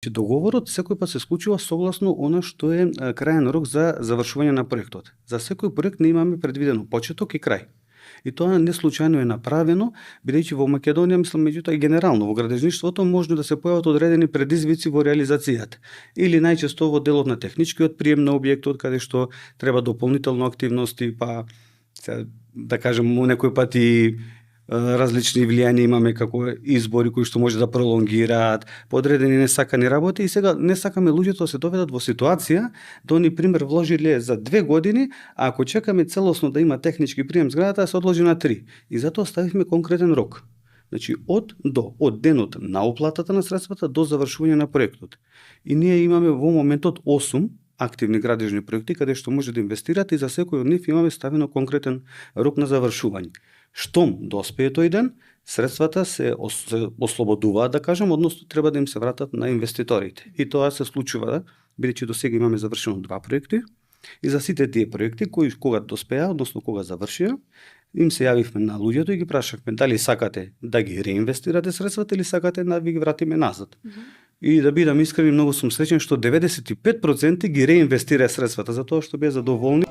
Договорот секој пат се случува согласно она што е крајен рок за завршување на проектот. За секој проект не имаме предвидено почеток и крај. И тоа не случајно е направено, бидејќи во Македонија, мислам, меѓутоа и генерално во градежништвото можно да се појават одредени предизвици во реализацијата. Или најчесто во делот на техничкиот прием на објектот, каде што треба дополнително активности, па да кажем, некој пат и различни влијани имаме како избори кои што може да пролонгираат, подредени несакани работи и сега не сакаме луѓето да се доведат во ситуација да они пример вложиле за 2 години, а ако чекаме целосно да има технички прием зградата се одложи на 3. И затоа ставивме конкретен рок. Значи од денот на оплатата на средствата до завршување на проектот. И ние имаме во моментот 8 активни градежни проекти каде што може да инвестирате и за секој од нив имаме ставено конкретен рок на завршување. Штом доспее тој ден, средствата се ослободуваат, да кажем, односно треба да им се вратат на инвеститорите. И тоа се случува, бидејќи до сега имаме завршено 2 проекти, и за сите тие проекти кои кога доспеа, односно кога завршија, им се јавивме на луѓето и ги прашавме дали сакате да ги реинвестирате средствата или сакате да ви ги вратиме назад. И да бидам искрен, многу сум среќен што 95% ги реинвестираа средствата затоа што беа задоволни.